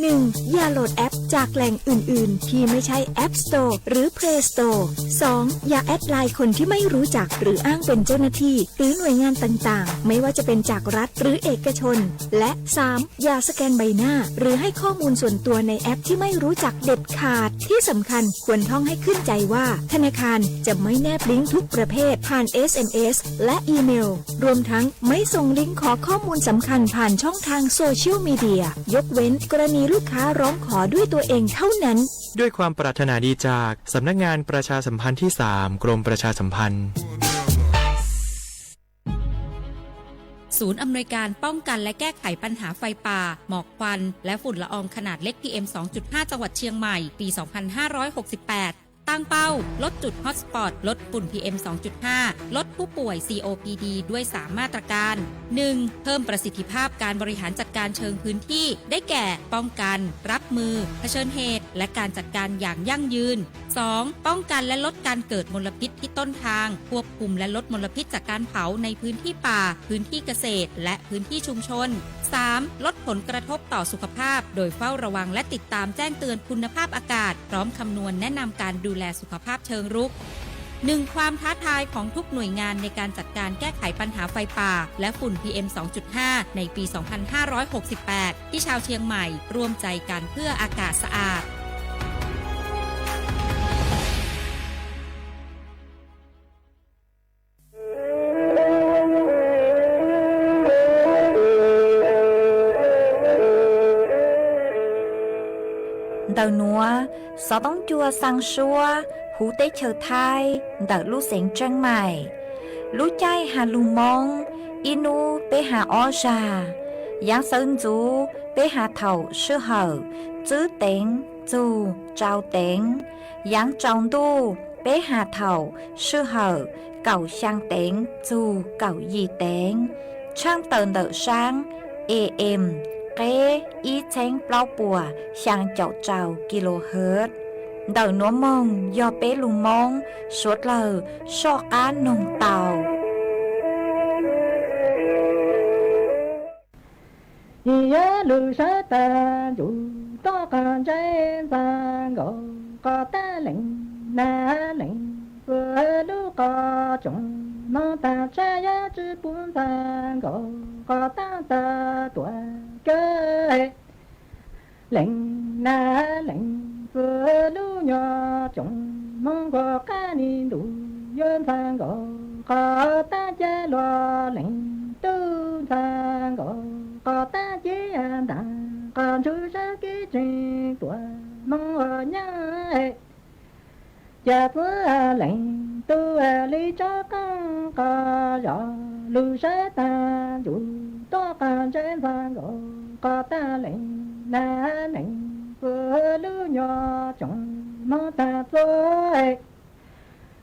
หนึ่ง อย่าโหลดแอปจากแหล่งอื่นๆ ที่ไม่ใช่ App Store หรือ Play Store สอง อย่าแอดไลน์คนที่ไม่รู้จักหรืออ้างเป็นเจ้าหน้าที่หรือหน่วยงานต่างๆ ไม่ว่าจะเป็นจากรัฐหรือเอกชน และ สาม อย่าสแกนใบหน้า หรือให้ข้อมูลส่วนตัวในแอปที่ไม่รู้จักเด็ดขาด ที่สำคัญควรท่องให้ขึ้นใจว่าธนาคารจะไม่แนบลิงก์ทุกประเภทผ่าน เอส เอ็ม เอส และอีเมล รวมทั้งไม่ส่งลิงก์ขอข้อมูลสำคัญผ่านช่องทางโซเชียลมีเดีย ยกเว้นกรณีลูกค้าร้องขอด้วยตัวเองเท่านั้น ด้วยความปรารถนาดีจากสำนักงานประชาสัมพันธ์ที่สาม กรมประชาสัมพันธ์ ศูนย์อำนวยการป้องกันและแก้ไขปัญหาไฟป่า หมอกควัน และฝุ่นละอองขนาดเล็ก พีเอ็ม สองจุดห้า จังหวัดเชียงใหม่ ปี สองพันห้าร้อยหกสิบแปด ตั้งเป้าลดจุดฮอตสปอต ลดฝุ่น พีเอ็ม สองจุดห้า ลดผู้ป่วย ซีโอพีดี ด้วย สาม มาตรการ หนึ่ง เพิ่มประสิทธิภาพการบริหารจัดการเชิงพื้นที่ ได้แก่ ป้องกัน รับมือ เผชิญเหตุ และการจัดการอย่างยั่งยืน สอง ป้องกันและลดการเกิดมลพิษที่ต้นทาง ควบคุมและลดมลพิษจากการเผาในพื้นที่ป่า พื้นที่เกษตร และพื้นที่ชุมชน สาม ลดผลกระทบต่อสุขภาพ โดยเฝ้าระวังและติดตามแจ้งเตือนคุณภาพอากาศ พร้อมคำนวณแนะนำการดูแลสุขภาพเชิงรุก หนึ่ง ความท้าทายของทุกหน่วยงานในการจัดการแก้ไขปัญหาไฟป่า และฝุ่น พีเอ็ม สองจุดห้า ในปี สองพันห้าร้อยหกสิบแปด ที่ชาวเชียงใหม่ร่วมใจกันเพื่ออากาศสะอาด Ntawm nuav, xov tooj cua xaa suab huv teb chaws Thaib ntawm lub xeev Tseeb Maim. Lub caij has lug Moob, ib nub peb has ob zag. Yaav sawv ntxuv peb has thaum sij hawm tswb teev txug tsau teev. Yaav tsaus ntuj peb has thaum sij hawm kaum xyaa teev txug kaum yim teev. Tshaaj tawm ntawm saab A M qeb ib txheeb plaub puas xyaa caum rau kilohertz. Ntawm nuav moog yog peb lug Moob suav dlawg soj qaab noog tau. Yog lug sawv taag ncuj tuaj qaab ntseb ntxaa nkaus qos taab leeg, naag leeg txug lub qos tsoom moog taag tshaj yog tsw puv ntxaa nkaus qos taab taag tuaj kawg. Leeg naag leeg txug lub nyuas tsoom moog nkaus qaab ni ntuj yuav ntxaa nkaus qos taab ceg luas leeg tub ntxaa nkaus qos taab ceg ntaag qos ntsuj sab kev tseeb tuaj moog ua nyaab. Ca txwv leeg tub li tsob qaab qos zog lug sawv taag ncuj tuaj qaab ntseb ntxaa nkaus qos taab leeg, naag leeg txug lub nyuas tsoom moog taag txug.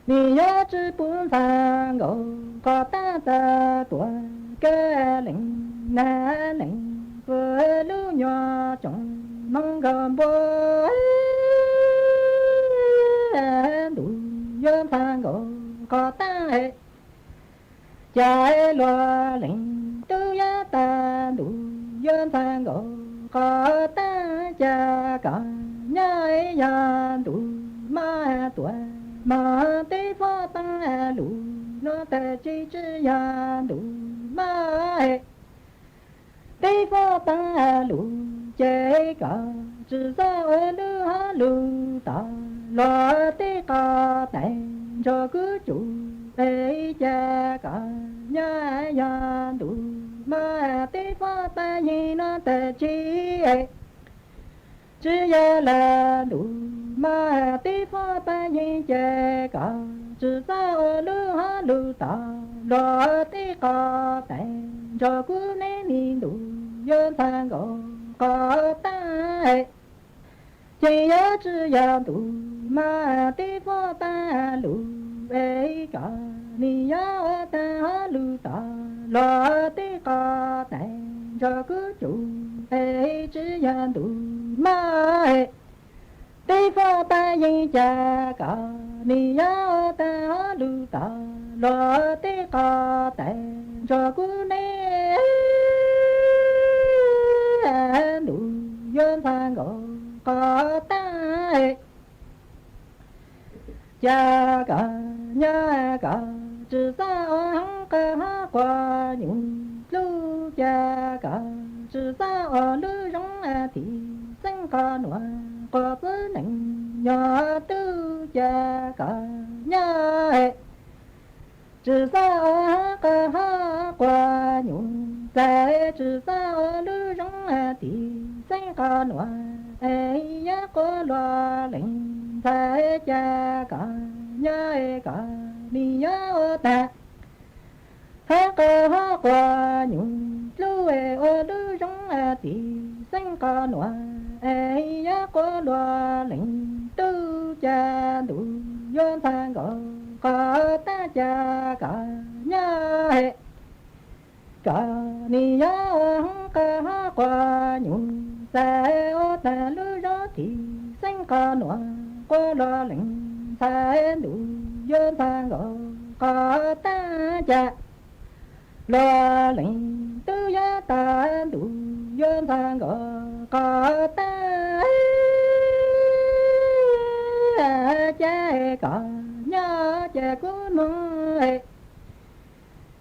Nwg yog tsw puv ntxaa nkaus qos taab taag tuaj kawg. Leeg naag leeg txug lub nyuas tsoom moog nkaus npua ntuj yuav ntxaa nkaus qos taab. Ca luas leeg tub yog taag ntuj yuav ntxaa nkaus qos taab. Ca koj nyob yog ntuj maj tuaj moog teb foob taab lug nuav taag tsi tsi yog ntuj maj. Teb foob taab lug ces koj tsi xob ua lub hab lug tod luas teb qos taag nrug kuv tsum. Es ca koj nyob yog ntuj maj teb foob taab yeej nuav taag tsi tsi yog lawm ntuj maj teb foob taab yeej ces koj tsi xob ua lub hab lug tod luas teb qos taag nrug kuv. Neb ni ntuj yuav ntxaa nkaus qos taab. Ces yog tsi yog ntuj maj teb foob taab lug es koj ni yog ua taag hab lug tod luas teb qos taag nrug kuv tsum. Es tsi yog ntuj maj teb foob taab yeej ces koj ni yog ua taag hab lug tod luas teb qos taag nrug kuv. Neb ntuj yuav ntxhais nkaus qhov tag. Cas koj nyob koj tsis xav ua hoob qab hab quas nyuj dlub, cas koj tsis xav ua lub zoov thim xeeb qhov nuav quas txwv neej nyob tub, cas koj nyob tsis xav ua hoob qab hab quas nyuj txaij, tsis xav ua lub zoov thim xeeb qhov nuav es yuav quas luag leej ntxhais, cas koj nyob koj nim yuav ua tag hoob qab hab quas nyuj dlub, ua lub zoov thim xeeb qhov nuav es yuav quas luag leej tub, cas ntuj yuav ntxhais nkaus qhov tag, cas koj nyob koj nim yuav ua hoob qab hab quas nyuj txaij, ua tag lub zoov thim xeeb qhov nuav quas luag leej ntxhais, ntuj yuav ntxhais nkaus qhov tag, cas luag leej tub yuav tag, ntuj yuav ntxhais nkaus qhov tag, cas koj nyob ces kuv moog,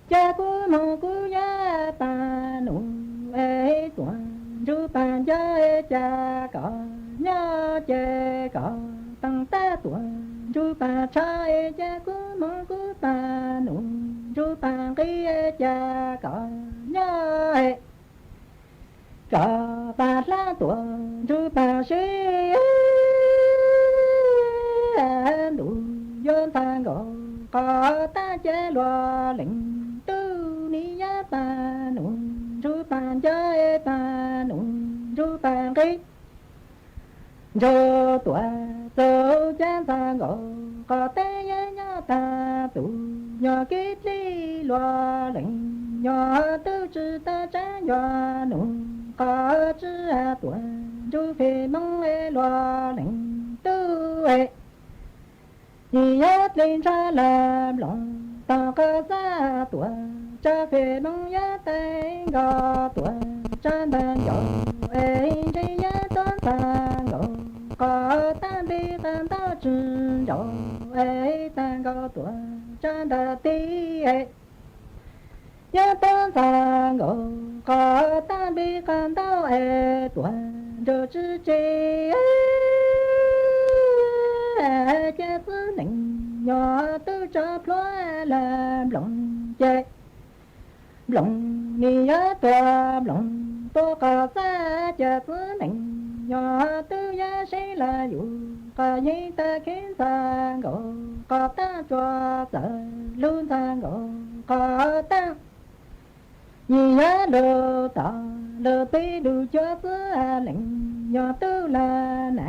cas kuv moog kuv yuav paag num es tuav ntsug paag ncauj, cas koj nyob ces koj taag tab tuav ntsug paag tshav, cas kuv moog kuv paag num ntsug paag nqi, cas koj nyob koj paag hlab tuav ntsug paag sib, ntuj yuav ntxhais nkaus qhov tag, ces luag leej tub nim yuav paag num ntsug paag ncauj, paag num ntsug paag nqi, ntsug tuav txug, cas ntxhais nkaus qhov tag, yuav nyob tag tus nyuag kev dleb, luag leej nyuag tub tsi tau tsaab yuav num qhov tsi tuav ntsug fem moog, luag leej tub nim yuav dlej ntshav lawm nploos tog qhov xab tuav, tsav fem moog yuav teev nkaus tuav tsav ntawm ncaus es ntshe yuav tuav ntxhais nkaus qhov tag, npe qab ntaub tsi ntsaus es tag nkaus tuav tsav ntawm teb. Yuav tuav ntxhais nkaus qhov tag, npe qab ntaub es tuav ntsug tsi tseg, ces txiv neej nyuag tub tsav plhuav lawm nploos ces nploos nim yuav tuav nploos tuav qhov xab, ces txiv neej nyuag tub yuav seb lawm yus qhov yeeb tag, kheev ntxhais nkaus qhov tag, tsuas txawm lug ntxhais nkaus qhov tag, nim yuav lug tom lug peb lug cuag txiv neej nyuag tub lawm na.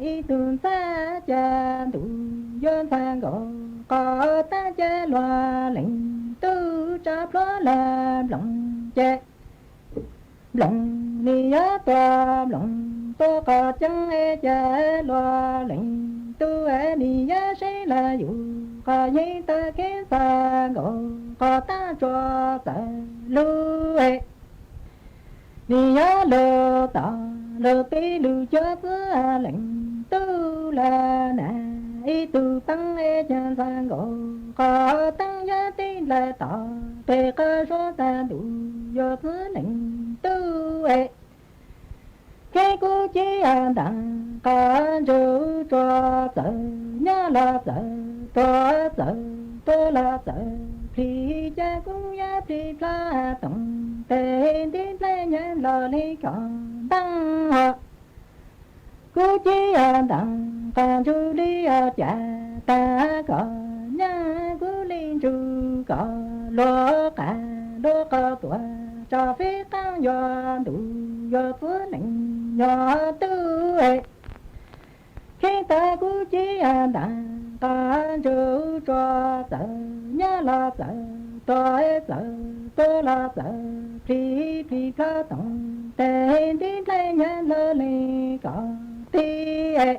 Ib tug ntxhais ces ntuj yuav ntxhais nkaus qhov tag, ces luag leej tub tsav plhuav lawm nploos ces nploos nim yuav tuav nploos tuav qhov ceeb, ces luag leej tub nim yuav seb lawm yus qhov yeeb tag, kheev ntxhais nkaus qhov tag, tsuas txawm lug nim yuav lug tom lug peb lug cuag txiv neej nyuag tub lawm na. Ib tug teeb ces ntxhais nkaus qhov tag, yuav teb nplawg tom peg qab suab, tag ntuj yuav txiv neej nyuag tub kev kuv ci ntaag qab ntsug, tsuas txawm nyob los txawm tuag, txawm tuag los txawm plhis, ces kuv yuav plhis plhav toom tes nti nplhaib nyav los li kom ntaaj hov. Kuv ci ntaag qab ntsug li cas tag, kom nyab kuv li ntsug kom luag qab luag qhov tuag, tso fib qaab yuav ntuj yuav txiv neej nyuag tub. Kheev tag kuv ci ntaag qab ntsug, tsuas txawm nyab los txawm tuag, txawm tuag los txawm plhis plhis plhav toom tes nti nplhaib nyav los li kom tib.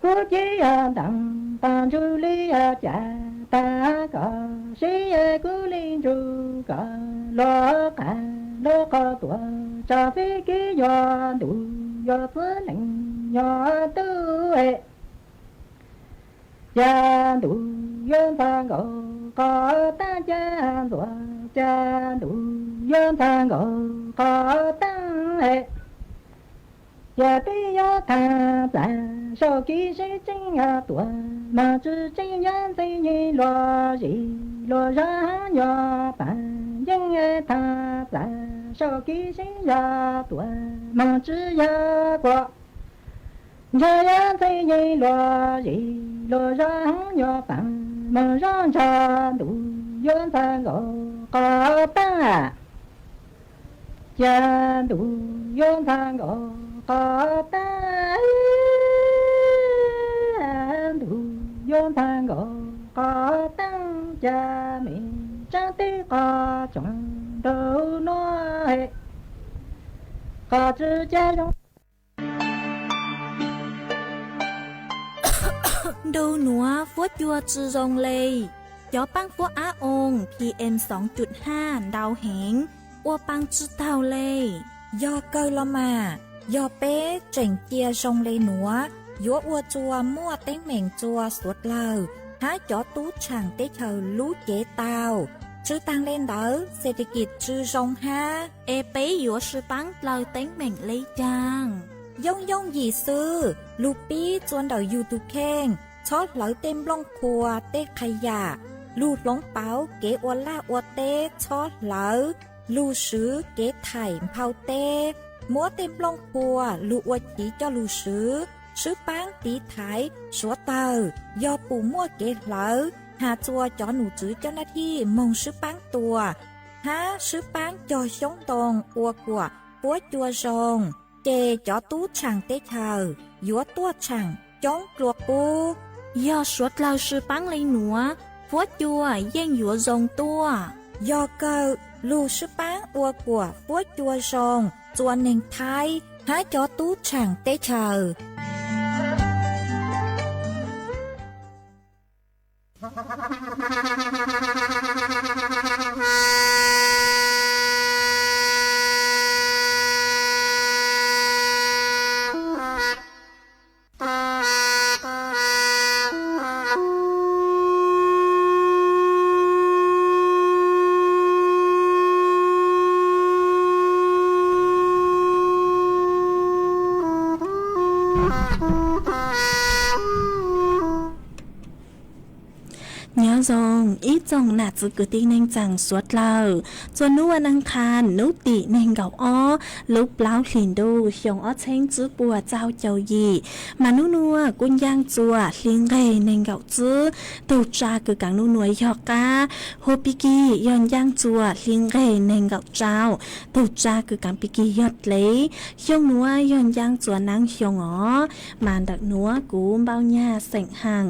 Kuv ci ntaag qab ntsug li cas tag, kom sib kuv li ntsug kom luag qab rau qhov tuaj tsa fib kib yuav ntuj yuav txwv leej yuav tub. Cas ntuj yuav ntxhov nkaus qhov taab, cas ntxuav cas ntuj yuav ntxhov nkaus qhov taab. Cas peb yuav thaaj txav saum kev sib tseeb, yog tuaj moog tsi tseeb yuav ntxhi yeej luag zis luag zog, yuav paab yeej thaaj txav saum kev sib, yog tuaj moog tsi yog kuam, ntshe yuav ntxhi yeej luag zis luag zog, yuav paab moog zog ntshe ntuj yuav ntxhov nkaus qhov taab. Cas ntuj yuav ntxhov nkaus qhov taab, ntuj yuav ntxhov nkaus qhov taab, cas me tsaab teb qhov tsoom nraug nuav, qhov tsi ca zoo. Nraug nuav fuab cua tsi zoo le, cov paab fuab ab oo PM xoov cum haj ntau heev, ua paa tsi taug le. Yog kawg los mas, yog peb tseem cia zoo le nuav, yuav ua txuas muaj teeb meem txuas suav dlawg hab cov tub tshaam teb chaws lub cev tau. Tsi taag le ntawd, xes tes kis tsi zoo hab, es peb yuav sib paab dlawg teeb meem le caag? Yooj yooj yim xwb, lug pib txuas ntawm yug tug kheej, txhob hlawv tej nplooj qhuas tej qha yam, lug hloov pauv kev ua laj ua teb txhob hlawv, lug swv kev thaim nphau teb, muab tej nplooj qhuas lug ua chiv coj lug swv, sib paab tiv thaiv suav dlawg. Yog pum muaj kev hlawv, has txuas cov num tswv coj naj thij moog sib paab tua, hab sib paab cog xyoob ntoo ua kuam fuab cua zoo, ces cov tub tshaam teb chaws yuav tuaj tshaam coob dlua qub. Yog suav dlawg sib paab le nuav, fuab cua yeej yuav zoo tuaj. Yog kawg, lug sib paab ua kuam fuab cua zoo txuas neeg Thaib hab cov tub tshaam teb chaws. Nyob zoo ib tsoom nam txiv kwv tij neej tsaa suav dlawg, txuas nub ua naag qha nub tim neeg nkaum ob lub plaub hlis ntuj xyoo ob txheeb tsib puas txaug caum yim, mas nub nuav kuj ncaaj txuas hli nqeg neeg nkaum tsib. Tug tsa kws kaav nub nuav yog qab, hua pig kig yog ncaaj txuas hli nqeg neeg nkaum rau. Tug tsa kws kaav pig kig yog dlev. Xyoo nuav yog ncaaj txuas naav xyoo os, mas ntawm nuav kuv Npauj Nyag xeem Haam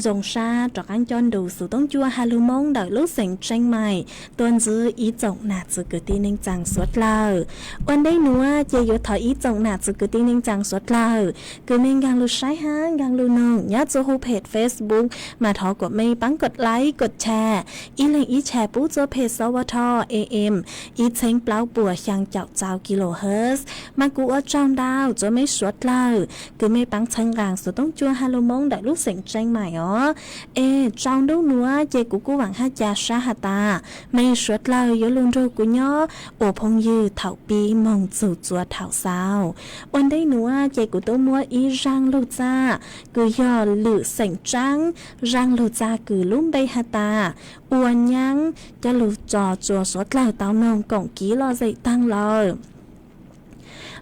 zoo sab rov qaab coj nrug xuv toob cua ha lug Moob ntawm lub xeem Tseeb Mais tuaj ntxiv ib tsoom nam txiv kwv tij neej tsaa suav dlawg. Ua ntej nuav ces yuav thov ib tsoom nam txiv kwv tij neej tsaa suav dlawg kws mej nkaag lug saib hab nkaag lug noog nyob txug huv phem Facebook mas thov kuas mej paab kov like kov share, ib leeg ib share pub txug phem sov ua tho AM ib txheeb plaub puas xyaa caum txau kilohertz. Mas kuv ua tsaug ntau txug mej suav dlawg kws mej paab txhawb nqaa xuv toob cua ha lug Moob ntawm lub xeem Tseeb Mais os. Es tsau nub nuav ces kuv kuj vaam hab ca sab has tas mej suav dlawg yuav lug nrug kuv nyob ua phooj ywg thaum pib moog txug txua thaum xaus. Ua ntej nuav ces kuv tub muab ib zaaj lug txaj kws yog lwm xeem tsaab, zaaj lug txaj kws lub npe has tas Ua Nyaab coj lug tso txua suav dlawg tau noog koom kiv lom zem taag lawm.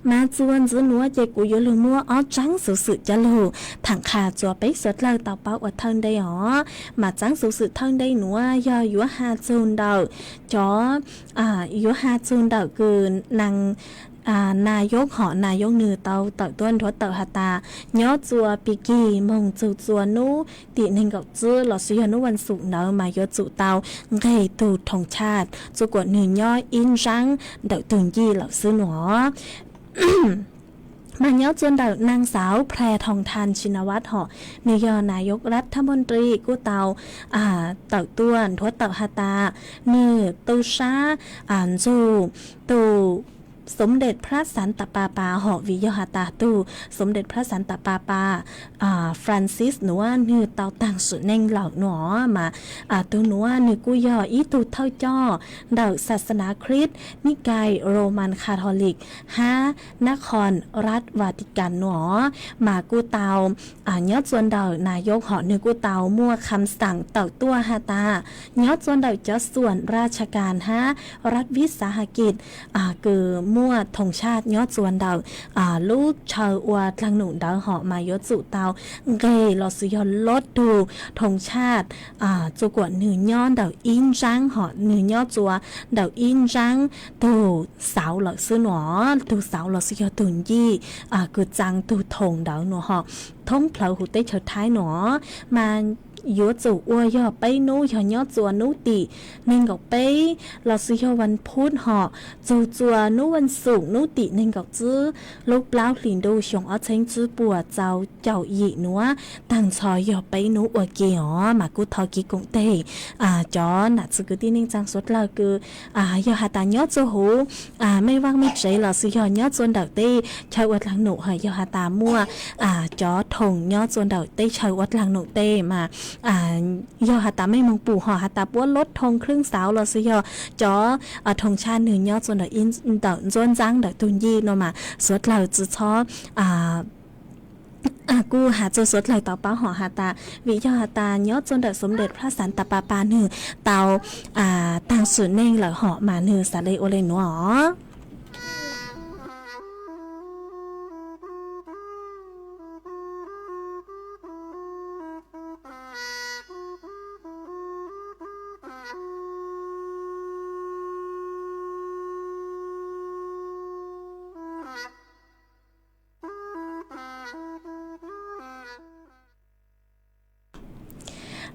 Mas txuas ntxiv nuav ces kuv yuav lug muab ob tsaab xuv xwm coj lug thaam qha txua peb suav dlawg tau paub ua thawj ntej os. Mas tsaab xuv xwm thawj ntej nuav yog yuav has txug ntawm cov, yuav has txug ntawm kws nas yob hom nas yob nwg tau tawm tuab nrhuav tawm has tas nyob txua pig kig moog txug txua nub tim neeg nkaum tsib lossis yog nub vas xuv ntawd mas yuav tsum tau nqeg tug thoo chaj txug kuas nwg nyob ib nraab ntawm tug ncig lawm xwb nuav. Mas nyob txua ntawm นางสาว แพทองธาร ชินวัตร hom, nws yog นายกรัฐมนตรี kuj tau tawm tuaj nthuav tawm has tas, nws tu sab ntxug tus สมเด็จพระสันตะปาปา hom, vim yog has tas tus สมเด็จพระสันตะปาปา Francis nuav nwg tau taag sim neej lawm no, mas tug nuav nwg kuj yog ib tug thawj coj ntawm xas xas nas Khrist, nik kai Roman Catholic hab นครรัฐวาติกัน no, mas kuj tau nyob txua ntawm นายก hom, nwg kuj tau muaj คำสั่ง tawm tuaj has tas, nyob txua ntawm cov ส่วนราชการhab รัฐวิสาหกิจ kws muaj ธงชาติ nyob txua ntawm lub chaw ua dlaag num ntawd hom, mas yuav tsum tau nqeg los sis yog lov tug ธงชาติ txua kuam nwg nyob ntawm ib ntsaab hom, nwg nyob txua ntawm ib ntsaab tug xauv lawm xwb no, tug xauv los sis yog tug ncij kws txaa tug thoom ntawd no hom, thoob plawg huv teb chaws Thaib no, mas yuav tsum ua yog peb nub, yog nyob txua nub tim neeg nkaum peb los sis yog vas phuv hom, txug txua nub vas xuv nub tim neeg nkaum tsib lub plaub hlis ntuj xyoo ob txheeb tsib puas txaus caum yim nuav, taag nrho yog peb nub ua ke os, mas kuj thov kev koom teg cov nam txiv kwv tij neej tsaa suav dlawg kws yog has tas nyob txua huv mej vaaj mej tsev los sis yog nyob txua ntawm teb chaw ua dlaag num hom, yog has tas muaj cov thoom nyob txua ntawm teb chaw ua dlaag num teb mas yog has tas mej moog pum hom has tas puab lov thoom khwb xauv los sis yog cov thoom tshaj nwg nyob txua ntawm ntawm ntsuab ntxaab ntawm tug ncij no mas suav dlawg tsi txhob kuj has txug suav dlawg tau paub hom has tas, vim yog has tas nyob txua ntawm สมเด็จพระสันตะปาปา nwg tau taag sim neej lawm hom mas nwg xaav le ua le nuav os.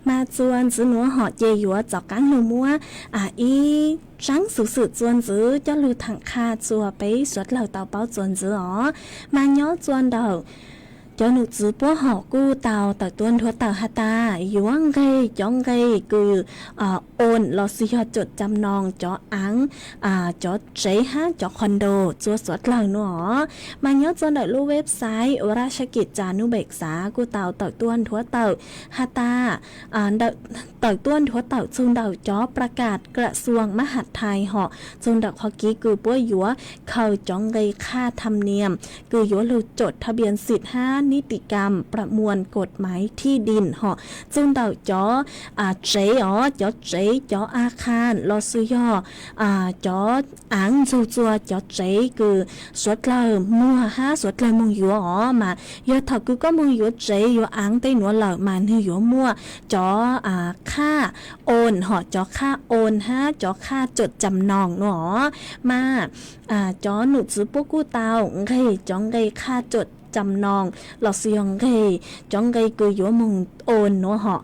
Mas txuas ntxiv nuav hom ces yuav txaus qaab lug muab ib tsaab xuv xwm txuas ntxiv coj lug thaam qha txuas peb suav dlawg tau paub txuas ntxiv os. Mas nyob txua ntawm cov num txwv puab hom kuj tau tawm tuaj nthuav tawm has tas yuav nqeg cov nqe kws oos los sis yog cam noog cov aav, cov tsev hab cov condo txua suav dlawg nuav os. Mas nyob txua ntawm lub website ราชกิจจานุเบกษา kuj tau tawm tuaj nthuav tawm has tas, tawm tuaj nthuav tawm txug ntawm cov ประกาศกระทรวงมหาดไทย hom, txug ntawm qhov kev kws puab yuav khaws cov nqe qhaj tham nias kws yuav lug จดทะเบียนสิทธิ์ hab นิติกรรมประมวลกฎหมายที่ดิน hom, txug ntawm cov tsev os, cov tsev, cov อาคาร los sis yog cov aav ntxug txua cov tsev kws suav dlawg muag hab suav dlawg moog yuav os. Mas yog thaum kws koj moog yuav tsev yuav aav tej nuav lawm mas nwg yuav muaj cov qhaj oos hom, cov qhaj oos hab cov qhaj จดจำนอง nuav os. Mas cov num txwv puab kuj tau nqeg cov nqe qhaj จดจำนอง los sis yog nqeg cov nqe kws yuav moog oos nuav hom.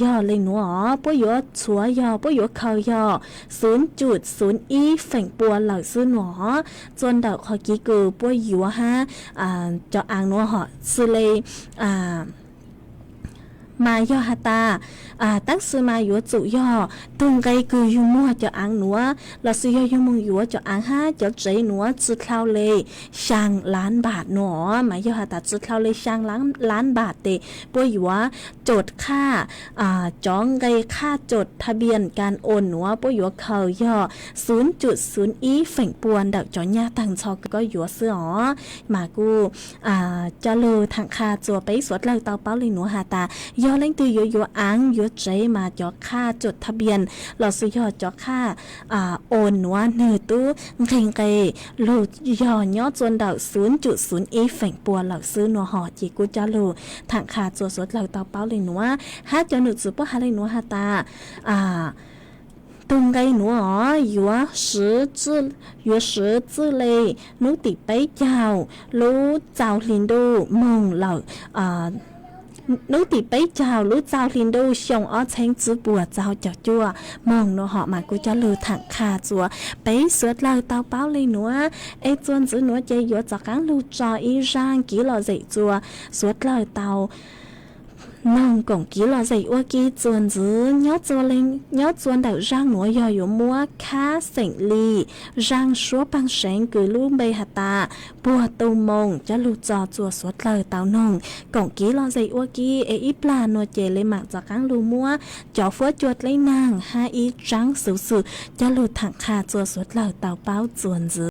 Yog le nuav os, puab yuav txhuav yog puab yuav khaws yog ศูนย์จุดศูนย์เอ็ด feem pua lawm xwb nuav os. Txua ntawm qhov kev kws puab yuav hab cov aav nuav hom xws le mas yog has tas, tab sis mas yuav tsum yog tug nqe kws yug muag cov aav nuav los sis yog yug moog yuav cov aav hab cov tsev nuav tsi dlhau le xyaa lab npam nuav os. Mas yog has tas tsi dlhau le xyaa lab npam tes puab yuav จด qhaj, cov nqe qhaj จดทะเบียนการโอน nuav puab yuav khaws yog ศูนย์จุดศูนย์เอ็ด feem pua ntawm cov nyaj taag nrho kws koj yuav xwb os. Mas kuj coj lug thaam qha txuas peb suav dlawg tau paub le nuav has tas, yog leej twg yuav yuav aav yuav tsev mas cov qhaj จดทะเบียน los sis yog cov qhaj oos nuav nwg tub nqeg nqe lug yog nyob txua ntawm ศูนย์จุดศูนย์เอ็ด feem pua lawm xwb nuav hom. Ces kuj coj lug thaam qha txuas suav dlawg tau paub le nuav. Hab cov num txwv puab has le nuav has tas, tug nqe nuav os yuav siv txwj le nub tim peb caug lub txaus hli ntuj moog lawm hnub tim peb caug lub txaus hli ntuj xyoo ob txheeb tsib puas txaus caum cuaj moog nuav hom mas kuj coj lug thaam qha txuas peb suav dlawg tau paub le nuav, es txuas ntxiv nuav ces yuav rov qaab lug tso ib zaaj kiv lom zem txuas suav dlawg tau noog koom kiv lom zem ua ke txuas ntxiv. Nyob txuas ntawm zaaj nuav yog yuav muab khab xeem Lis, zaaj suab paag seev kws lub npe has tas puag tu moo coj lug tso txuas suav dlawg tau noog koom kiv lom zem ua ke, es ib plag nuav ces le maam rov qaab lug muab cov fuab cua dleb naag hab ib tsaab xuv xwm coj lug thaam qha txuas suav dlawg tau paub txuas ntxiv.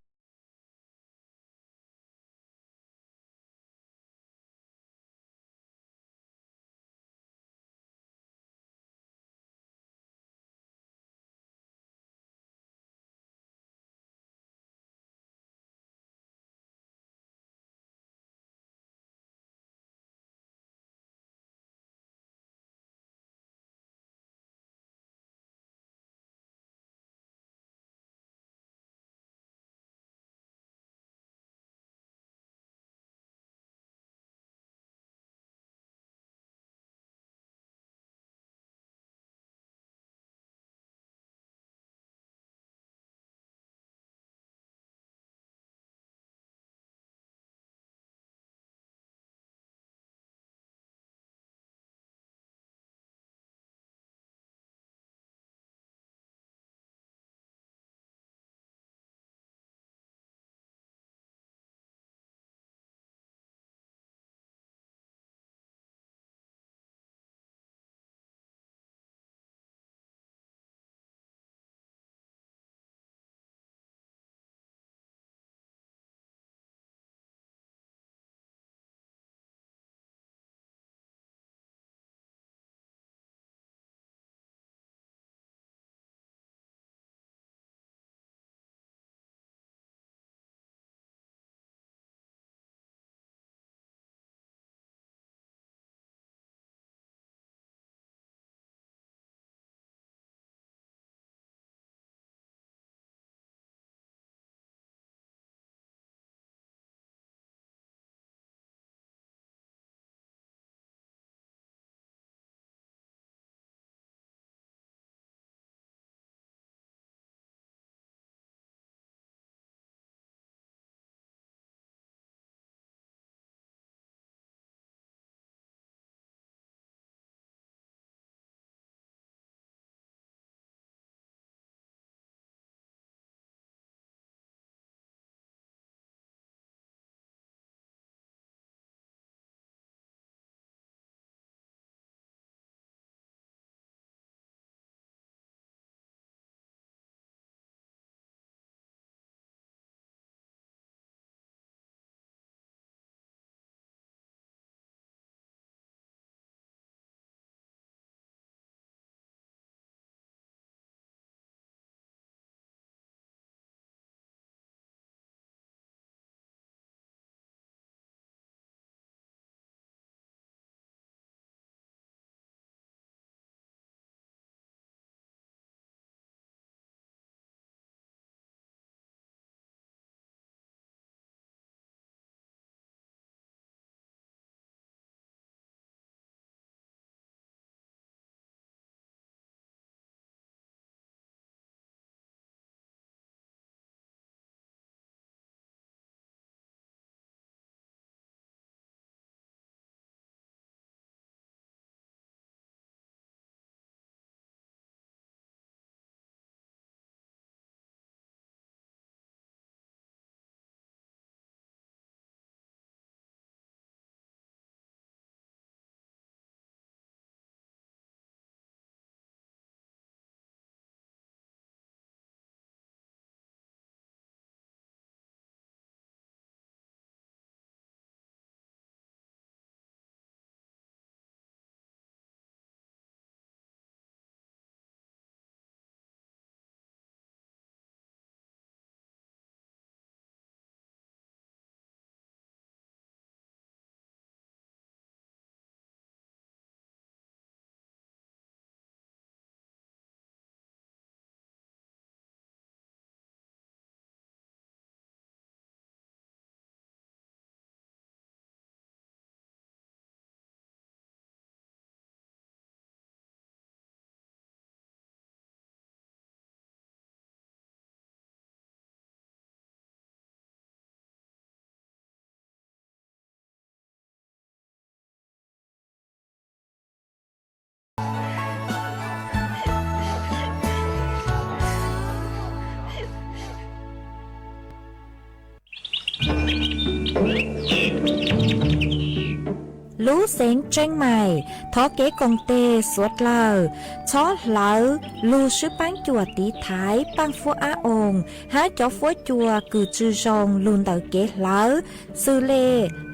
Lub xeev Tseeb Mais, thov kev koom tes suav dlawg txhob hlawv lug swb paab cuam tiv thaiv paaj fuab ab oos hab cov fuab cua kws tsi zoo lug ntawm kev hlawv, xws le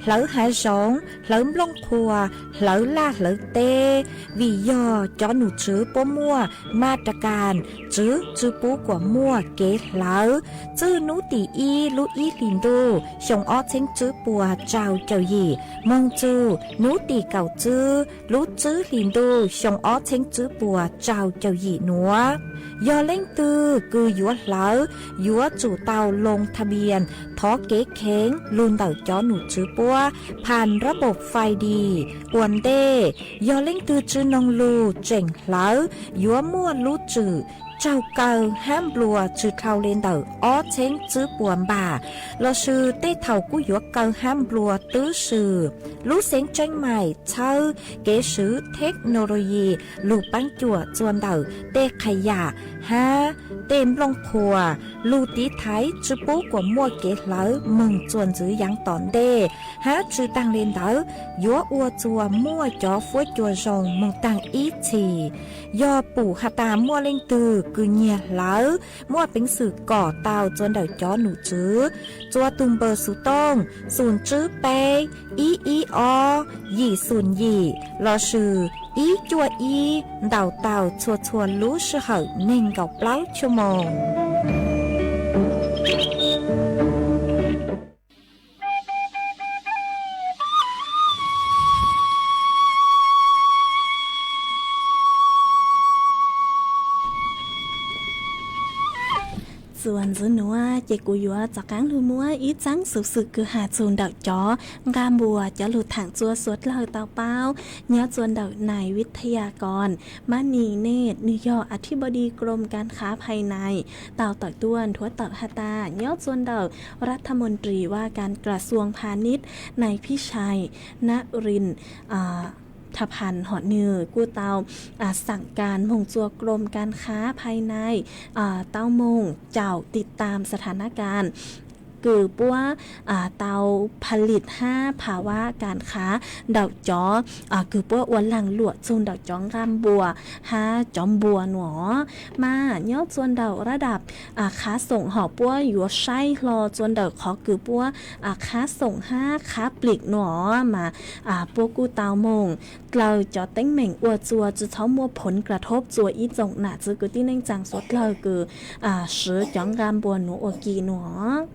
hlawv hav zoov, hlawv nplooj qhuas, hlawv laj hlawv teb, vim yog cov num tswv puab muaj ma ra kas tswv tsi pub kuas muaj kev hlawv. Txwj nub tim ib lub ib hlis ntuj xyoo ob txheeb tswb puas rau caum yim moog txug nub tim kaum tswb lub tswb hlis ntuj xyoo ob txheeb tswb puas rau caum yim nuav, yog leej twg kws yuav hlawv yuav tsum tau loo tha npias thov kev kheev lug ntawm cov num tswv puab phas rab npaum fais dis ua ntej. Yog leej twg tsi noog lug tseem hlawv yuav muaj lub tswm raug kaw hab nplua tsi dhau le ntawm ob txheeb tswb puas npam, lossis tej thaum kuj yuav kaw hab nplua twb swm. Lub xeev Tseeb Mais txhawb kev swv thej no lo yis lug paab cuam txuas ntawm tej qha yam hab tej nplooj qhuas lug tiv thaiv tsi pub kuas muaj kev hlawv moog txuas ntxiv yaav tom ntej, hab tsi taag le ntawd yuav ua txuas muaj cov fuab cua zoo moog taag ib txhis. Yog pum has tas muaj leej twg kws nyiag hlawv, muaj peev xwm kom tau txuas ntawm cov num tswv txuas tug npawb xov tooj xum tswb peb ib ib ob yim xum yim lossis ib cuaj ib ntaus tau txhua txhua lub sij hawm neeg nkaum plaub chua moos. Txuas ntxiv nuav ces kuv yuav rov qaab lug muab ib txaab xuv xwm kws has txug ntawm cov nqaj npuas cov lug thaam txuas suav dlawg tau paub nyob txuas ntawm nais vib thayas koos mab nis nej, nwg yog a thib bau dis krom kas khav phais nais, tau tawm tuaj nthuav tawm has tas nyob txuas ntawm rab thaj moos ris vaj kas kras xuas pha nib nais phib sai nab ris tha phas hom nwg kuj tau xaam kas moog txuas krom kas khav phais nais tau moog caum tiv tam sa tha nab kas kws puab tau pha lis hab pha vab kas khav ntawm cov kws puab ua laag luam txug ntawm cov nqaj npuas hab cov npuas nuav. Mas nyob txuas ntawm rab dam khav xoom hom puab yuav saib hlo txuas ntawm qhov kws puab khav xoom hab khav plim nuav mas puab kuj tau moog dlaws cov teeb meem ua txuas tsi txhob muaj phoov kas thob txuas ib tsoom nam txiv kwv tij neej tsaa suav dlawg kws swv cov nqaj npuas nuav ua ke nuav.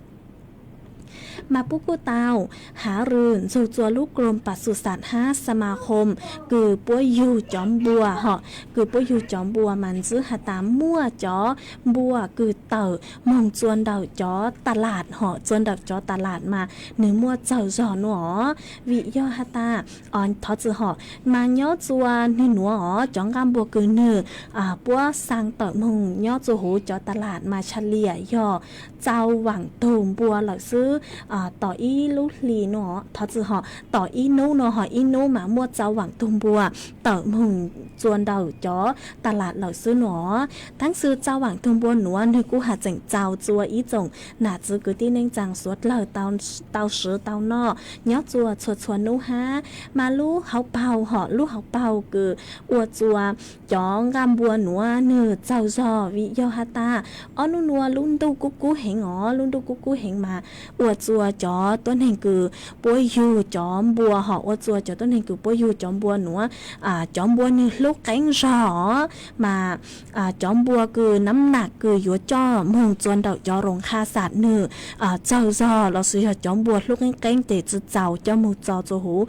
Mas puab kuj tau hav rws ntxug txuas lub krom pas xus xas hab xa ma khoom kws puab yug cov npua hom kws puab yug cov npua mas ntxwb has tas muaj cov npua kws tawm moog txuas ntawm cov tas las hom txuas ntawm cov tas las mas nwg muaj txawg zog nuav os. Vim yog has tas thov txwm hom mas nyob txuas nwg nuav os cov nqaj npua kws nwg puab xaa tawm moog nyob txuas huv cov tas las mas tshaj liam yog txau vaam tug npua lawm xwb. Tom ib lub hli nuav thov txwm hom tom ib nub nuav hom ib nub mas muaj txau vaam tug npua tawm moog txuas ntawm cov tas las lawm xwb nuav. Taab sis txau vaam tug npua nuav nwg kuj has tseem txaus txuas ib tsoom nam txiv kwv tij neej tsaa suav dlawg tau swv tau noj nyob txuas txhua txhua nub hab. Mas lub hauv paug hom lub hauv paug kws ua txuas cov nqaj npua nuav nwg txawg zog vim yog has tas ob nub nuav lub ntuj kub kub heev os, lub ntuj kub kub heev mas ua txuas cov tuab neeg kws puab yug cov npua hom ua txuas cov tuab neeg kws puab yug cov npua nuav cov npua nwg hlub qeeb zog os mas cov npua kws nab nam kws yuav coj moog txuas ntawm cov roos qha xam nwg txawg zog lossis yog cov npua hlub qeeb qeeb ces tsi txaus coj moog txo txuas huv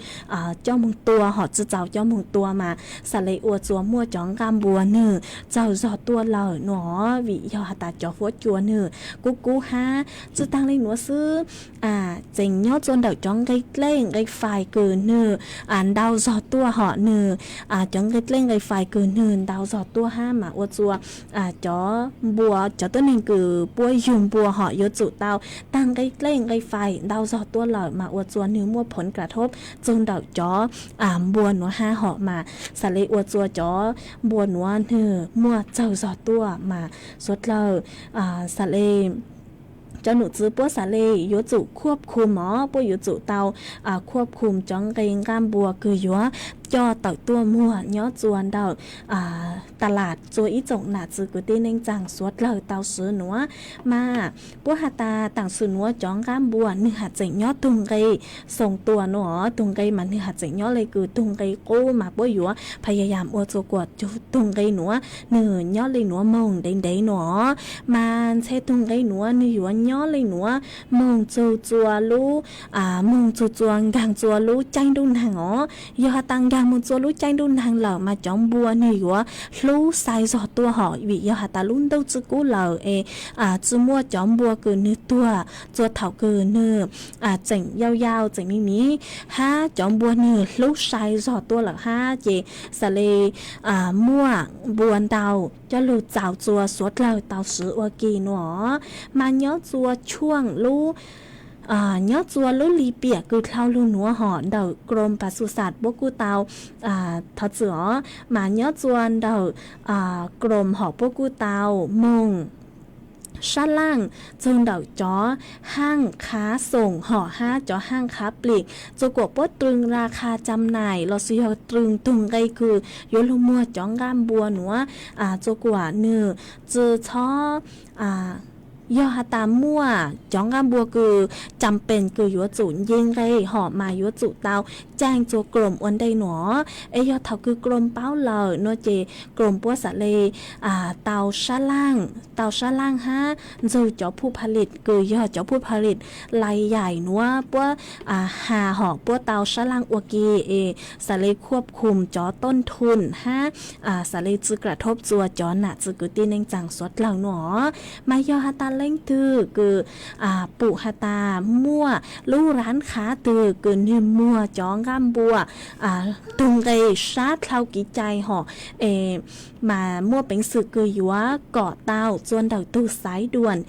coj moog tua hom tsi txaus coj moog tua mas xam le ua txuas muaj cov nqaj npua nwg txawg zog tuaj lawm nuav vim yog has tas cov huab cua nwg kub kub hab. Tsi taag le nuav xwb, tseem nyob txuas ntawm cov nqe dlej nqe fais kws nwg ntau zog tuaj hom nwg cov nqe dlej nqe fais kws nwg ntau zog tuaj hab mas ua txuas cov npua cov tuab neeg kws puab yug npua hom yuav tsum tau taag nqe dlej nqe fais ntau zog tuaj lawm mas ua txuas nwg muaj phoov kas thob txug ntawm cov npua nuav hab hom mas xam le ua txuas cov npua nuav nwg muaj txawg zog tuaj mas suav dlawg xam le cov num txwv puab xav le yuav tsum khuab khum os, puab yuav tsum tau khuab khum cov nqe nqaj npua kws yuav coj tawm tuaj muag nyob txua ntawm tas las txua ib tsoom nam txwv kwv tij neej tsaa suav dlawg tau swv nuav. Mas puab has tas taam sim nuav cov nqaj npua nwg has tseem nyob tug nqe xoo tua nuav, tug nqe mas nwg has tseem nyob le kws tug nqe qub mas puab yuav phas yas yas ua txua kuas tug nqe nuav nwg nyob le nuav moog ntev ntev nuav. Mas ntshai tug nqe nuav nwg yuav nyob le nuav moog txug txua lub, moog txug txua nkaag txua lub caij ntuj nag os. Yog has tas nkaag moog txua lub caij ntuj nag lawm mas cov npua nwg yuav hlub sai zog tuaj hom, vim yog has tas lub ntuj tsi kub lawm es tsi muaj cov npua kws nwg tuag txua thaum kws nwg tseem yau yau tseem miv miv, hab cov npua nwg hlub sai zog tuaj lawm hab ces xaav le muaj npua ntau coj lug txaus txua suav dlawg tau swv ua ke nuav. Mas nyob txua tshuaj lub, nyob txua lub li piam kws dlhau lug nuav hom ntawm Krom Pas Xus Xas puab kuj tau, thov txim os, mas nyob txua ntawm Krom hom puab kuj tau moog sab laaj txug ntawm cov haaj qhav xoom hom hab cov haaj qhav plim txua kuas puab rwg ra qha cam naim lossis yog rwg tug nqe kws yuav lug muag cov nqaj npua nuav, txua kuas nwg tsi txhob, yog has tas muaj cov nqaj npua kws cam pees kws yuav tsum nce nqe hom mas yuav tsum tau caij txua Krom ua ntej nuav. Es yog thaum kws Krom paub lawm nuav ces Krom puab xaav le tau sab laaj, tau sab laaj hab ntxug cov phuj phalis kws yog cov phuj phalis lais yaim nuav puab has hom puab tau sab laaj ua ke es xaav le khuab khum cov toj thu hab xaav le tsi kram thob txua cov nam txwv kwv tij neej tsaa suav dlawg nuav. Mas yog has tas leej twg kws pum has tas muaj lub rab qhav twg kws nwg muag cov nqaj npua tug nqe sab dlhau kev cai hom es mas muaj peev xwm kws yuav kom tau txua ntawm tug xaiv duam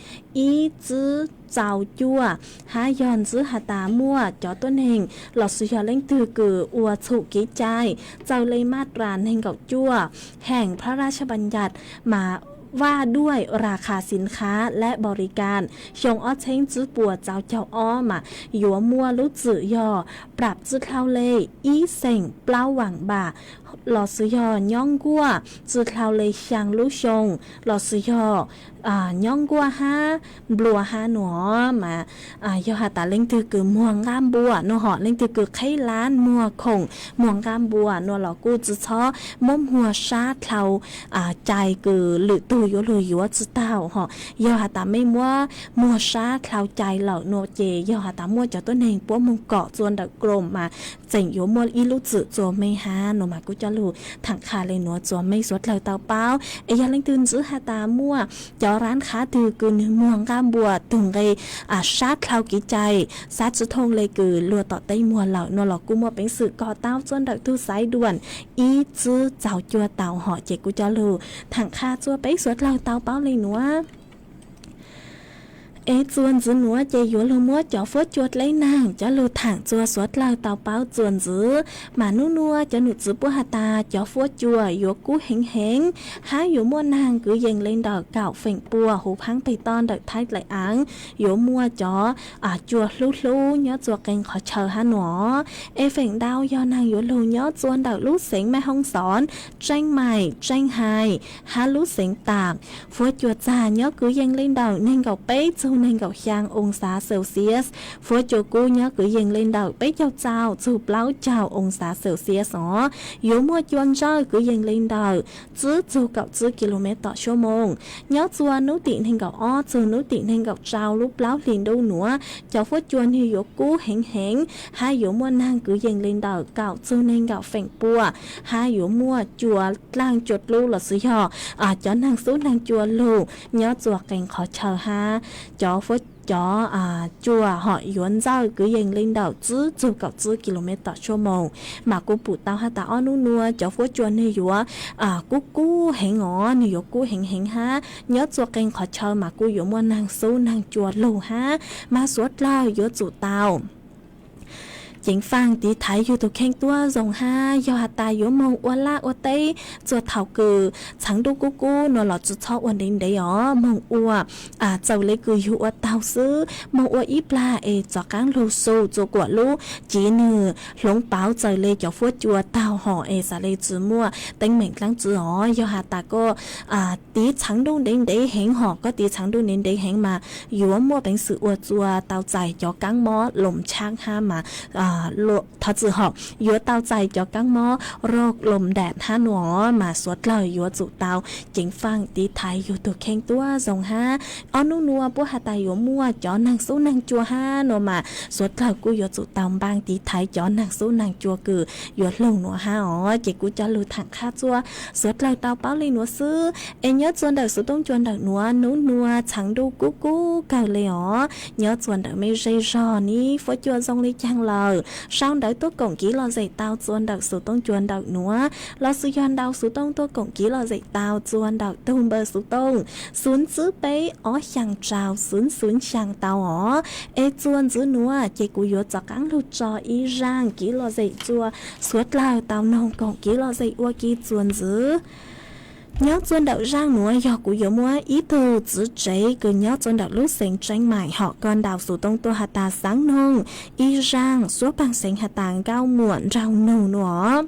ib tsib txaus cuaj, hab yog ntxiv has tas muaj cov tuab neeg lossis yog leej twg kws ua txhum kev cai txawg le maj ras neeg nkaum cuaj heem pha raj sab paj nyaj mas vaj duaj ras khas xiv khav le npaum li kas xyoo ob txheeb tsib puas txaus caug ob mas yuav muaj lub txwm yog prap tsi dlhau le ib xeem plaub vaam npam lossis yog nyob nkuaj tsi dlhau le xyaa lub xyoo lossis yog nyob nkuaj hab nplua hab nuav. Mas yog has tas leej twg kws muag nqaj npua nuav hom leej twg kws qheb lab muag khoom muag nqaj npua nuav los kuj tsi txhob muab muag sab dlhau cai kws lwm tug yuav lug yuav tsi taug hom. Yog has tas mej muab muag sab dlhau cai lawm nuav ces yog has tas muaj cov tuab neeg puab moog kom txua ntawm Krom mas tseem yuav muaj ib lub txwm txua mej hab nuav mas kuj coj lug thaam qha le nuav txua mej suav dlawg tau paub. Es yog leej twg ntxiv has tas muaj cov rab qhav twg kws nwg muag nqaj npua tug nqe sab dlhau kev cai sab tsi thooj le kws luag tom teb muag lawm nuav los kuj muaj peev xwm kom tau txua ntawm tug xaiv duam ib tsib txaus cuaj tau hom ces kuj coj lug thaam qha txua peb suav dlawg tau paub le nuav. Es txua ntxiv nuav ces yuav lug muab cov fuab cua dleb naag coj lug thaam txua suav dlawg tau paub txua ntxiv. Mas nub nuav cov num txwv puab has tas cov fuab cua yuav kub heev heev hab yuav muaj naag kwv yees le ntawm kaum feem pua huv phaab peg toj ntawm Thaib Dlaim Aav, yuav muaj cov cua hlub hlub nyob txua qee qhov chaw hab nuav. Es feem ntau yog naag yuav lug nyob txua ntawm lub xeev Maj Hoob Xoov, Tseeb Maim, Tseeb Hais hab lub xeev Taam. Fuab cua txag nyob kwv yees le ntawm neeg nkaum peb txug neeg nkaum xyaa oo xav Celsius. Fuab cua kub nyob kwv yees le ntawm peb caug txaus txug plaub caug oo xav Celsius os. Yuav muaj cua ntsawj kwv yees le ntawm tsib txug kaum tsib ki lu mev tom suab moos. Nyob txua nub tim neeg nkaum ob txug nub tim neeg nkaum rau lub plaub hli ntuj nuav, cov fuab cua nwg yuav kub heev heev hab yuav muaj naag kwv yees le ntawm kaum txug neeg nkaum feem pua, hab yuav muaj cua dlaaj cua dlub lossis yog cov naag xub naag cua lug nyob txua qee qhov chaw hab cov fuab cov cua hom yuav ntsawj kwv yees le ntawm tsib txug kaum tsib ki lu mev tom suab moos. Mas kuv pum tau has tas ob nub nuav cov fuab cua nwg yuav kub kub heev os, nwg yuav kub heev heev hab nyob txua qee qhov chaw mas kuj yuav muaj naag xub naag cua lug hab. Mas suav dlawg yuav tsum tau ceev faj tiv thaiv yug tus kheej tuab zoo hab. Yog has tas yuav moog ua laj ua teb txug thaum kws txheev ntuj kub kub nuav los tsi txhob ua ntev ntev os, moog ua txawm le kws yug ua taug xwb, moog ua ib plag es rov qaab lug xu txua kuas lub civ nwg hloov pauv txawm le cov fuab cua taug hov es xaav le tsi muaj teeb meem dlaab tsi os. Yog has tas koj tiv txheev ntuj ntev ntev heev hov, koj tiv txheev ntuj ntev ntev heev mas yuav muaj peev xwm ua txua tau txais cov kaab mob loos tshaab hab mas thov txim hom, yuav tau txais cov kaab mob rog loos dam hab nuav mas suav dlawg yuav tsum tau ceev faj tiv thaiv yug tug kheej tuab zoo hab. Ob nub nuav puab has tas yuav muaj cov naag xub naag cua hab nuav mas suav dlawg kuj yuav tsum tau npaaj tiv thaiv cov naag xub naag cua kws yuav lug nuav hab os. Ces kuv coj lug thaam qhab txua suav dlawg tau paub le nuav xwb. Es nyob txua ntawm xuv toob cua ntawm nuav, nub nuav txheev ntuj kub kub kawg le os. Nyob txua ntawm mej zej zog nib fuab cua zoo le caag lawm, sau ntawv tuaj koom kiv lom zem tau txua ntawm xuv toob cua ntawm nuav, los xws yog ntau xuv toob tuaj koom kiv lom zem tau txua ntawm tug npawb xuv toob xuv tsib peb ob xyaa rau xuv xuv xyaa tau os. Es txua ntxiv nuav ces kuv yuav rov qaab lug tso ib zaaj kiv lom zem txua suav dlawg tau noog koom kiv lom zem ua ke txua ntxiv. Nyob txua ntawm zaaj nuav yog kuv yuav muab ib tug txiv tsev kws nyob txua ntawm lub xeev Tseeb Maim hom koj ntaus xuv toob tuaj has tas xaav noog ib zaaj suab paag xeev has tas nkauj muam nraug nug nuav.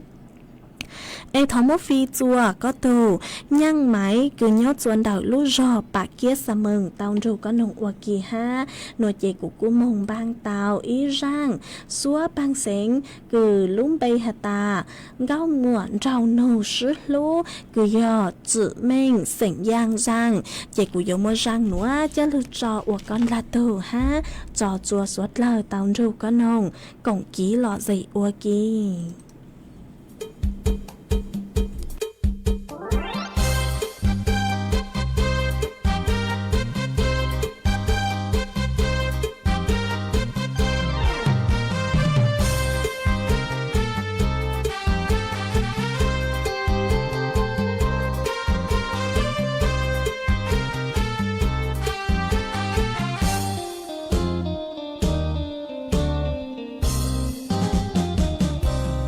Es thov muab fij txua koj tug nyaaj maiv kws nyob txua ntawm lub zog Pam Kiab Xa Mees tau nrug koj noog ua ke hab. Nuav ces kuv kuj moog npaaj tau ib zaaj suab paag xeev kws lub npe has tas nkauj muam nraug nug sib hlub kws yog Tsim Meej xeem Yaaj zaaj. Ces kuv yuav muab zaaj nuav coj lug tso ua koj ntaag tug hab tso txua suav dlawg tau nrug koj noog koom kiv lom zem ua ke.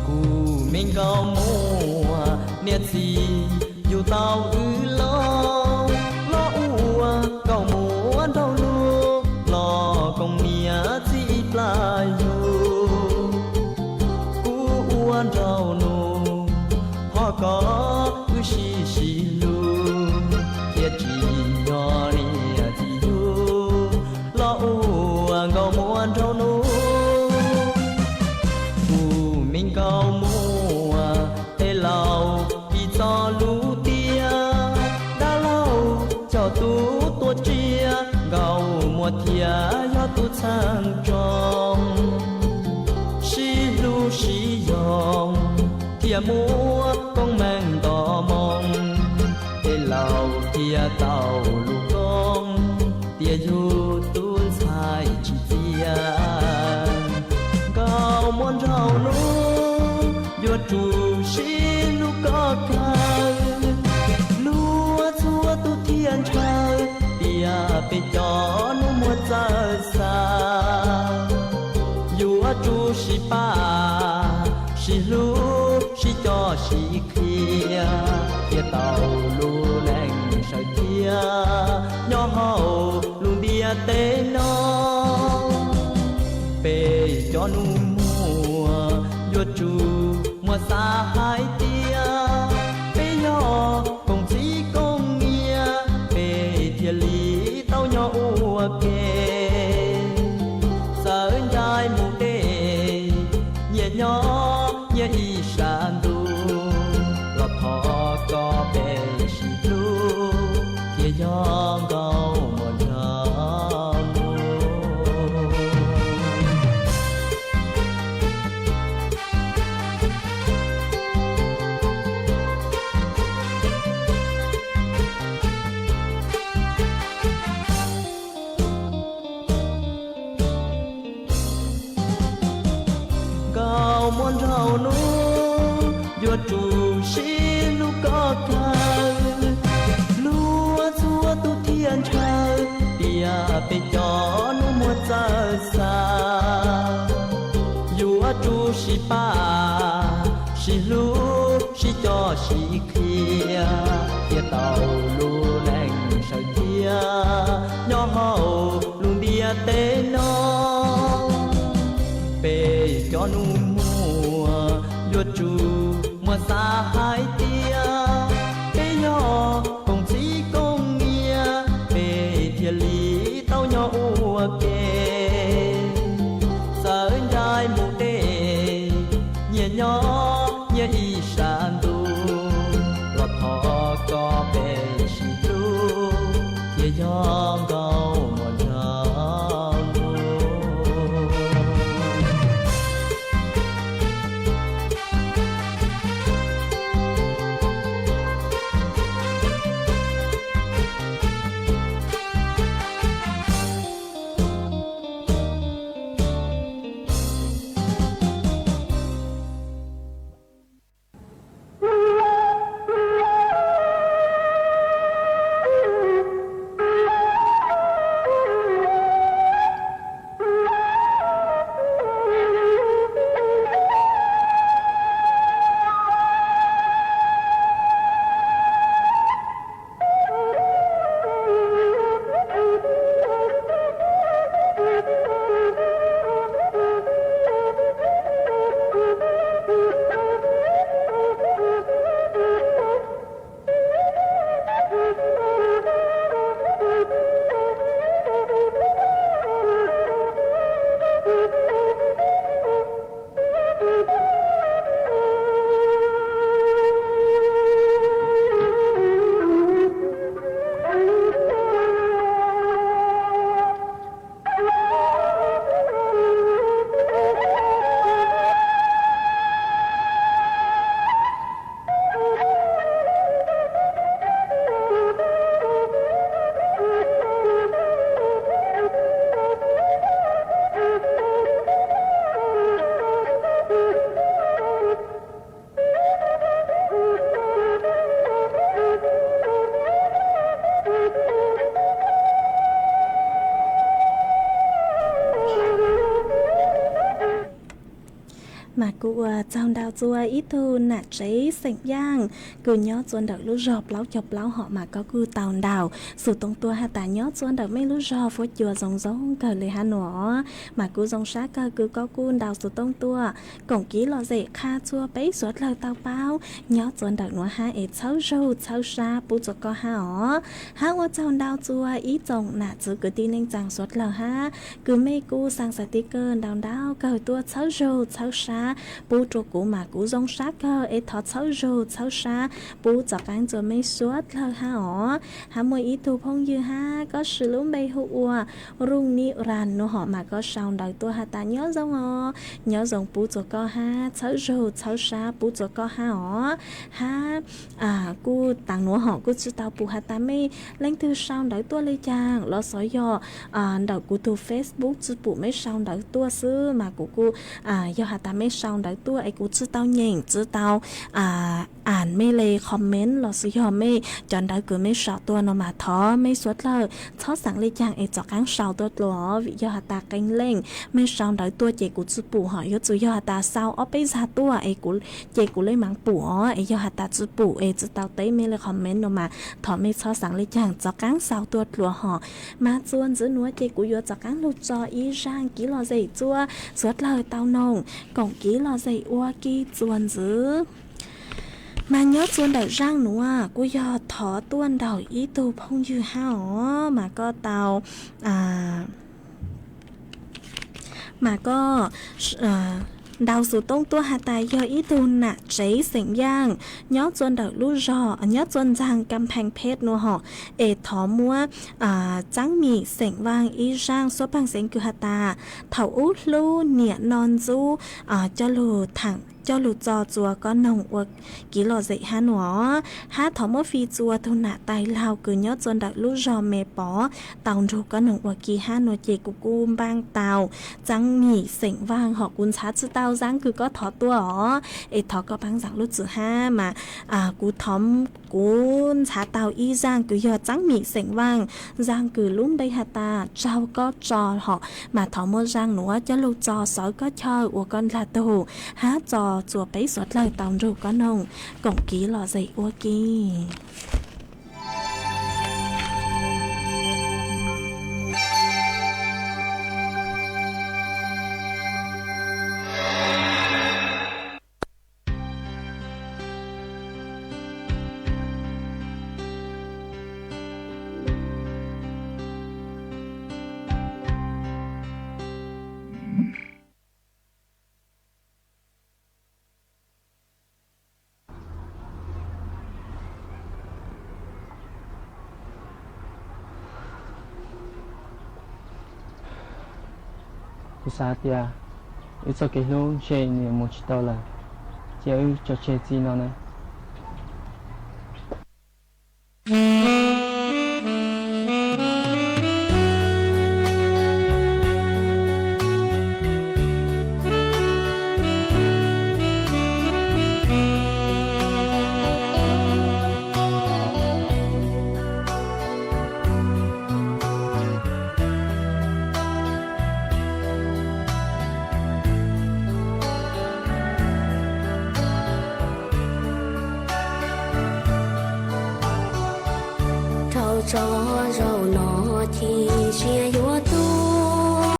Kuv me nkauj muam niam txiv yug tau wb loj, los ua nkauj muam nraug nug los koom niam txiv ib plab yug. Kuv ua nraug nug thov kom wb sib sib hlub, thiaj tsim nyog niam txiv yug los ua nkauj muam nraug nug. Kuv me nkauj muam tej laus piv txoj lus tias dab laug coj tub tuaj tsiab, nkauj muam thiaj yog tub txheej tsoom. Sib hlub sib yoog thiaj muaj koob meej nto moo, tej laus thiaj tau lus koob tias yug tub ntxhais tsim txiaj. Nkauj muam nraug nug yuav tsum sib hlub kom kawg, luag txhua tus thiaj ntshaw tias peb cov nus muag txawj xav. Yuav tsum sib pab sib hlub sib coj sib qhia, thiaj tau lub neej sawv thiab nyob hauv lub ntiaj teb no. Peb cov nus muag yuav tsum muaj xav hais tias peb yog koom txiv koom niam, peb thiaj li tau nyob ua ke. Txawm ncaim mus deb, nyias nyob nyias ib sab ntuj, los thov kom peb sib hlub thiaj yog nkauj muam nraug nug. Nkauj muam nraug nug yuav tsum sib hlub kom kawg, luag txhua tus thiaj ntshaw tias peb cov nus muag txawj xav. Yuav Sib pab, sib hlub, sib coj sib qhia, thiaj tau lub neej sawv thiab nyob hauv lub ntiaj teb no. Peb cov nus muag yuav tsum muaj xav hais tias peb yog koom txiv koom niam, peb thiaj li tau nyob ua ke. Txawm ncaim mus deb, nyias nyob nyias ib sab ntuj, los thov kom peb sib hlub thiaj yog nkauj muam nraug. Mas kuv ua tsaug ntau txua ib tug nam tsev xeem Yaaj kws nyob txua ntawm lub zog plaub caug plaub hom, mas koj kuj tau ntaus xov tooj tuaj has tas nyob txua ntawm mej lub zog fuab cua zoo zoo kawg le hab nuav. Mas kuv zoo sab kawg kws koj kuj ntaus xov tooj tuaj koom kev lom zem qha txua peb suav dlawg tau paub nyob txua ntawm nuav hab es txhawb zug txhawb sab pub txua koj hab os. Hab ua tsaug ntau txua ib tsoom nam txiv kwv tij neej tsaa suav dlawg hab kws mej kuj xaa xas ti kawg ntau ntau kawg tuaj txhawb zug txhawb sab pub rua kuv, mas kuv zoo sab kawg es thov txhawb zug txhawb sab pub txaus qaab txua mej suav dlawg hab os. Hab muaj ib tug phooj ywg hab koj sis lub npe hu ua Rooj Nib Ras nuav hom, mas koj sau ntawv tuaj has tas nyob zoo os, nyob zoo pub txua koj hab txhawb zug txhawb sab pub txua koj hab os. Hab kuj taag nuav hom kuj tsi tau pum has tas mej leej twg sau ntawv tuaj le caag los xyov yog ntawm kuv tug Facebook tsi pum mej sau ntawv tuaj xwb, mas kuv kuj yog has tas mej sau ntawv tuaj es kuv tsi tau nyeem tsi tau aam mej le comment los xyov yog mej cov ntawv kws mej sau tuaj no mas thov mej suav dlawg txhob xaav le caag es txaus qaab sau tuaj dlua os, vim yog has tas qee leej mej sau ntawv tuaj ces kuv tsi pum hom yuav tsum yog has tas sau ob peb zag tuaj es ces kuv le maam pum os, es yog has tas tsi pum es tsi tau teb mej le comment no mas thov mej txhob xaav le caag txaus qaab sau tuaj dlua hom. Mas txuas ntxiv nuav ces kuv yuav txaus qaab lug tso ib zaaj kev lom zem txua suav dlawg tau noog koom kev lom zem ua ke txuas ntxiv. Mas nyob txua ntawm zaaj nuav kuj yog thov tuaj ntaus ib tug phooj ywg hab os, mas koj tau mas koj ntaus xov tooj tuaj has tas yog ib tug nam tsev xeem Yaaj nyob txua ntawm lub zog, nyob txua ntxaag Kam Pheej Pheej nuav hom, es thov muab txaab mim xeem Vaaj ib zaaj xuab paag xeev kws has tas thaum ub hlub niam noj ntxub coj lug thaam coj lug txo txua kob noog ua kiv lom zem hab nuav. Hab thov muab fij txua tug nam tais laug kws nyob txua ntawm lub zog Me Pov tau nrug kob noog ua kiv hab nuav ces kuv kuj npaab tau Txaab Mim xeem Vaaj, hos kuv ntxhaav tsi tau zaab kws koj thov tuaj os, es thov koj paab zaam lub txim hab mas kuv thov, kuv ntxhaav tau ib zaaj kws yog Txaab Mim xeem Vaaj, zaaj kws lub npe has tas Tsaug Kob Tso hos mas thov muab zaaj nuav coj lug txo sawv kob chaw ua koj dlaag tug hab txo txua peb suav dlawg tau nrug kob noog koom kiv lom zem ua ke. Kuv xav tias wb txoj kev hlub ntshe nws mus tsis tau lawm, cia wb tso tseg txij no na. Rau tso zaum no cia siab yuav tuag.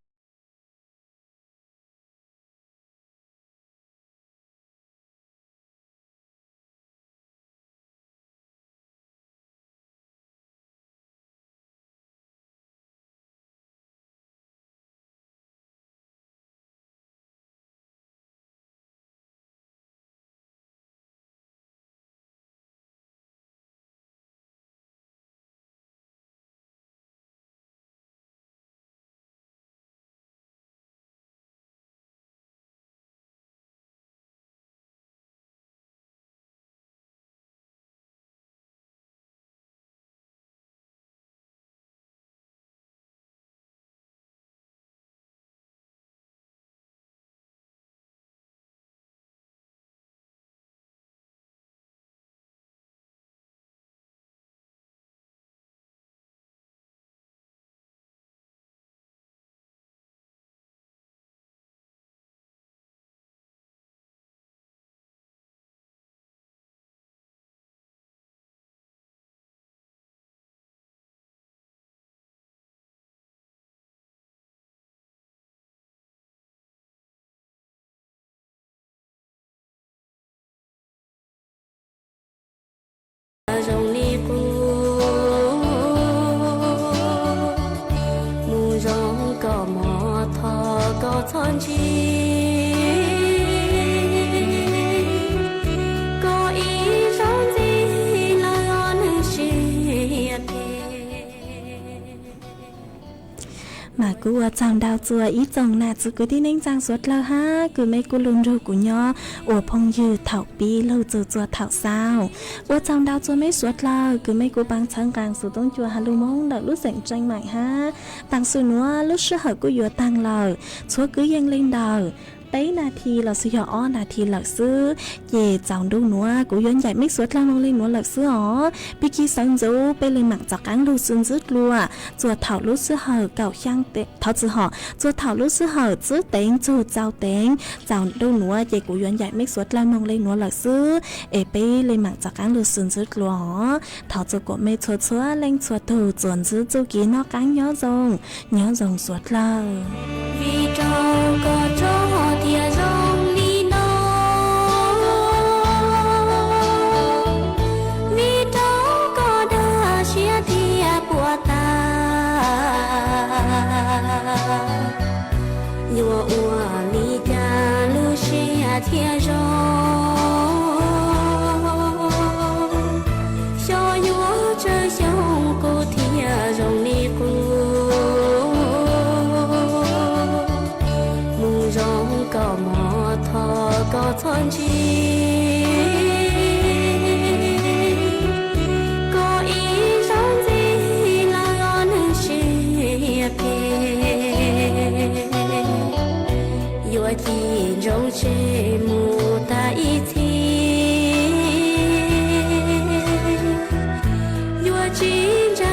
Zoo li qub mus zoo kom mov thov koj txhob ntsib, koj ib zaug ntxiv lawm os neeg siab phem. Mas kuv ua tsaug ntau txua ib tsoom nam txiv kwv tij neej tsaa suav dlawg hab kws mej kuj lug nrug kuv nyob ua phooj ywg thaum pib lug txug txua thaum xaus. Ua tsaug ntau txua mej suav dlawg kws mej kuj paab txhawb nqaa Xov Tooj Cua Has Lug Moob ntawm lub xeem Tseej Maim hab. Taam sim nuav lub sij hawm kuj yuav taag lawm, txhua kwv yees le ntawm peb nas this los sis yog ob nas this lawm xwb, ces txaus ntuj nuav kuv yuav ncaim mej suav dlawg moog le nuav lawm xwb os. Pig kig sawv ntxuv peb le maam tov qaab lug xwb ntxwb dlua txua thaum lub sij hawm kaum xyaa, thov txim hom, txua thaum lub sij hawm txwb teev txug txaus teev. Txaus ntuj nuav ces kuv yuav ncaim mej suav dlawg moog le nuav lawm xwb, es peb le maam tov qaab lug xwb ntxwb dlua os. Thov txua kuas mej txhua txhua leej txhua tug txuas ntxwb txuj kev noj qaab nyob zoo, nyob zoo suav dlawg. Vim rau koj tso thiaj zoo li no, vim rau koj dag siab thiaj puas tas, yuav ua li cas lub siab thiaj zoo, xyov yuav tsawg xyoo kuv thiaj zoo li qub, mus zoo kom mov thov koj txhob ntsib. tsis